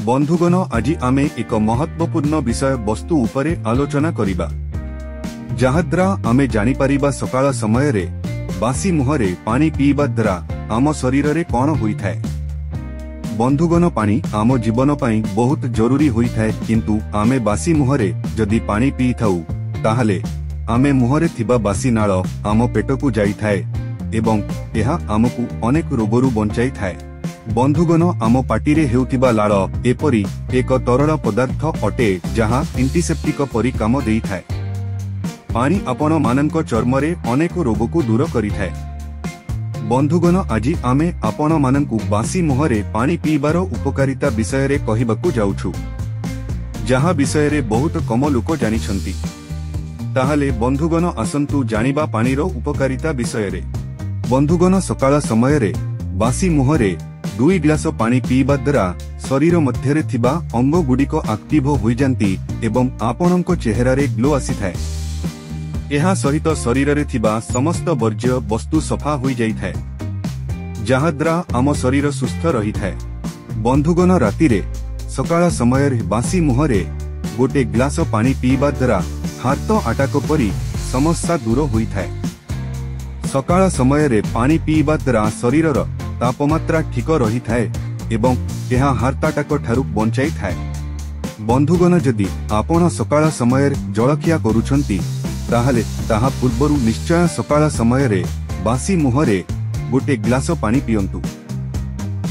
ବନ୍ଧୁଗଣ, ଆଜି ଆମେ ଏକ ମହତ୍ତ୍ୱପୂର୍ଣ୍ଣ ବିଷୟ ବସ୍ତୁ ଉପରେ ଆଲୋଚନା କରିବା, ଯାହାଦ୍ୱାରା ଆମେ ଜାଣିପାରିବା ସକାଳ ସମୟରେ ବାସି ମୁହଁରେ ପାଣି ପିଇବା ଦ୍ୱାରା ଆମ ଶରୀରରେ କଣ ହୋଇଥାଏ। ବନ୍ଧୁଗଣ, ପାଣି ଆମ ଜୀବନ ପାଇଁ ବହୁତ ଜରୁରୀ ହୋଇଥାଏ, କିନ୍ତୁ ଆମେ ବାସି ମୁହଁରେ ଯଦି ପାଣି ପିଇଥାଉ ତାହେଲେ ଆମେ ମୁହଁରେ ଥିବା ବାସି ନାଳ ଆମ ପେଟକୁ ଯାଇଥାଏ ଏବଂ ଏହା ଆମକୁ ଅନେକ ରୋଗରୁ ବଞ୍ଚାଇଥାଏ। ବନ୍ଧୁଗଣ, ଆମ ପାଟିରେ ହେଉଥିବା ଲାଳ ଏପରି ଏକ ତରଳ ପଦାର୍ଥ ଅଟେ ଯାହା ଆଣ୍ଟିସେପ୍ଟିକ ପରି କାମ ଦେଇଥାଏ। ପାଣି ଆପଣମାନଙ୍କ ଚର୍ମରେ ଅନେକ ରୋଗକୁ ଦୂର କରିଥାଏ। ବନ୍ଧୁଗଣ, ଆଜି ଆମେ ଆପଣମାନଙ୍କୁ ବାସି ମୁହଁରେ ପାଣି ପିଇବାର ଉପକାରିତା ବିଷୟରେ କହିବାକୁ ଯାଉଛୁ, ଯାହା ବିଷୟରେ ବହୁତ କମ ଲୋକ ଜାଣିଛନ୍ତି। ତାହେଲେ ବନ୍ଧୁଗଣ, ଆସନ୍ତୁ ଜାଣିବା ପାଣିର ଉପକାରିତା ବିଷୟରେ। ବନ୍ଧୁଗଣ, ସକାଳ ସମୟରେ ବାସି ମୁହଁରେ 2 ଗ୍ଲାସ ପାଣି ପିଇବା ଦ୍ୱାରା ଶରୀର ମଧ୍ୟରେ ଥିବା ଅଙ୍ଗଗୁଡ଼ିକ ଆକ୍ଟିଭ ହୋଇଯାନ୍ତି ଏବଂ ଆପଣଙ୍କ ଚେହେରାରେ ଗ୍ଲୋ ଆସିଥାଏ। ଏହା ସହିତ ଶରୀରରେ ଥିବା ସମସ୍ତ ବର୍ଜ୍ୟ ବସ୍ତୁ ସଫା ହୋଇଯାଇଥାଏ, ଯାହାଦ୍ୱାରା ଆମ ଶରୀର ସୁସ୍ଥ ରହିଥାଏ। ବନ୍ଧୁଗଣ, ରାତିରେ ସକାଳ ସମୟରେ ବାସି ମୁହଁରେ ଗୋଟେ ଗ୍ଲାସ ପାଣି ପିଇବା ଦ୍ୱାରା ହାର୍ଟ ଆଟାକ ପରି ସମସ୍ୟା ଦୂର ହୋଇଥାଏ। ସକାଳ ସମୟରେ ପାଣି ପିଇବା ଦ୍ୱାରା ଶରୀରର ତାପମାତ୍ରା ଠିକ ରହିଥାଏ ଏବଂ ଏହା ହାର୍ଟ ଆଟାକ ଠାରୁ ବଞ୍ଚାଇଥାଏ। ବନ୍ଧୁଗଣ, ଯଦି ଆପଣ ସକାଳ ସମୟରେ ଜଳଖିଆ କରୁଛନ୍ତି ତାହେଲେ ତାହା ପୂର୍ବରୁ ନିଶ୍ଚୟ ସକାଳ ସମୟରେ ବାସି ମୁହଁରେ ଗୋଟେ ଗ୍ଲାସ ପାଣି ପିଅନ୍ତୁ।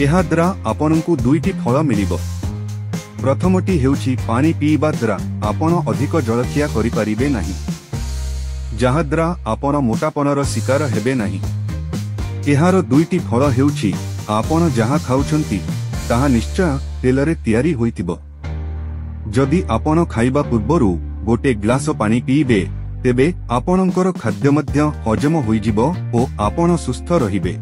ଏହାଦ୍ୱାରା ଆପଣଙ୍କୁ 2ଟି ଫଳ ମିଳିବ। ପ୍ରଥମଟି ହେଉଛି ପାଣି ପିଇବା ଦ୍ୱାରା ଆପଣ ଅଧିକ ଜଳଖିଆ କରିପାରିବେ ନାହିଁ, ଯାହାଦ୍ୱାରା ଆପଣ ମୋଟାପଣର ଶିକାର ହେବେ ନାହିଁ। ଏହାର 2ଟି ଫଳ ହେଉଛି ଆପଣ ଯାହା ଖାଉଛନ୍ତି ତାହା ନିଶ୍ଚୟ ତେଲରେ ତିଆରି ହୋଇଥିବ। ଯଦି ଆପଣ ଖାଇବା ପୂର୍ବରୁ ଗୋଟେ ଗ୍ଲାସ ପାଣି ପିଇବେ ତେବେ ଆପଣଙ୍କର ଖାଦ୍ୟ ମଧ୍ୟ ହଜମ ହୋଇଯିବ ଓ ଆପଣ ସୁସ୍ଥ ରହିବେ।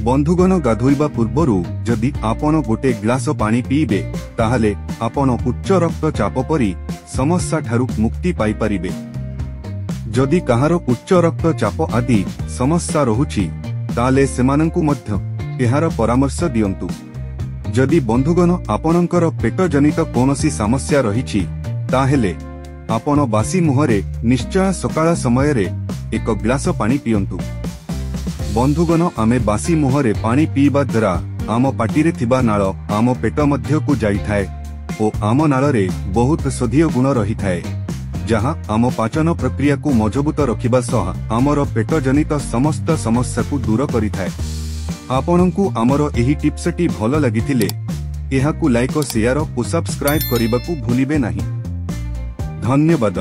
ବନ୍ଧୁଗଣ, ଗାଧୋଇବା ପୂର୍ବରୁ ଯଦି ଆପଣ ଗୋଟେ ଗ୍ଲାସ ପାଣି ପିଇବେ ତାହେଲେ ଆପଣ ଉଚ୍ଚ ରକ୍ତଚାପ ପରି ସମସ୍ୟା ଠାରୁ ମୁକ୍ତି ପାଇପାରିବେ। ଯଦି କାହାର ଉଚ୍ଚ ରକ୍ତଚାପ ଆଦି ସମସ୍ୟା ରହୁଛି ତାହେଲେ ସେମାନଙ୍କୁ ମଧ୍ୟ ଏହାର ପରାମର୍ଶ ଦିଅନ୍ତୁ। ଯଦି ବନ୍ଧୁଗଣ ଆପଣଙ୍କର ପେଟ ଜନିତ କୌଣସି ସମସ୍ୟା ରହିଛି ତାହେଲେ ଆପଣ ବାସି ମୁହଁରେ ନିଶ୍ଚୟ ସକାଳ ସମୟରେ ଏକ ଗ୍ଲାସ ପାଣି ପିଅନ୍ତୁ। ବନ୍ଧୁଗଣ, ଆମେ ବାସି ମୁହଁରେ ପାଣି ପିଇବା ଦ୍ୱାରା ଆମ ପାଟିରେ ଥିବା ନାଳ ଆମ ପେଟ ମଧ୍ୟକୁ ଯାଇଥାଏ ଓ ଆମ ନାଳରେ ବହୁତ ଔଷଧୀୟ ଗୁଣ ରହିଥାଏ, ଯାହା ଆମ ପାଚନ ପ୍ରକ୍ରିୟାକୁ ମଜବୁତ ରଖିବା ସହ ଆମର ପେଟ ଜନିତ ସମସ୍ତ ସମସ୍ୟାକୁ ଦୂର କରିଥାଏ। ଆପଣଙ୍କୁ ଆମର ଏହି ଟିପ୍ସଟି ଭଲ ଲାଗିଥିଲେ ଏହାକୁ ଲାଇକ, ସେୟାର ଓ ସବସ୍କ୍ରାଇବ କରିବାକୁ ଭୁଲିବେ ନାହିଁ। ଧନ୍ୟବାଦ।